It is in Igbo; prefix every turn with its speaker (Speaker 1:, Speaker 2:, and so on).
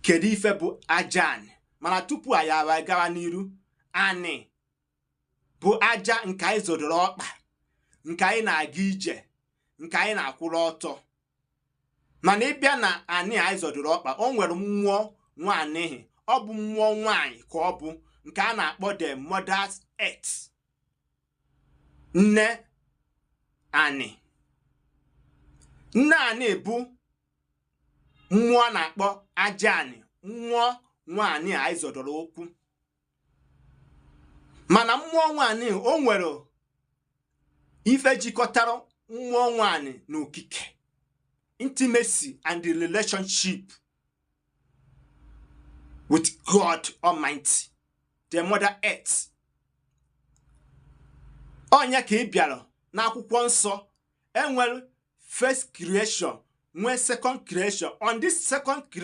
Speaker 1: Kedu ife bụ aja anị? Mana tupu anyị agawa n'iru, anị bụ aja nke anyị zọdoro ọkpa, nke anyị na-aga ije, nke anyị na-akwụrụ ọtọ. Mana ịbịa na anị anyị zọdoro ọkpa, o nwere mmụọ nwaanyị. Ọ bụ mmụọ nwaanyị ka ọ bụ, nke a na-akpọ the Mother Earth, nne anị. Nne anị bụ mmụọ a na-akpọ aja anị, mmụọ nwaanyị anyị zọdoro ụkwụ. Mana mmụọ nwaanyị, o nwere ife jikọtara mmụọ nwaanyị na okike, intimacy and the relationship with God Almighty, the Mother Earth. Ọnya ka ị bịara n'akwụkwọ nsọ, enwere first creation, nwee second creation. On this second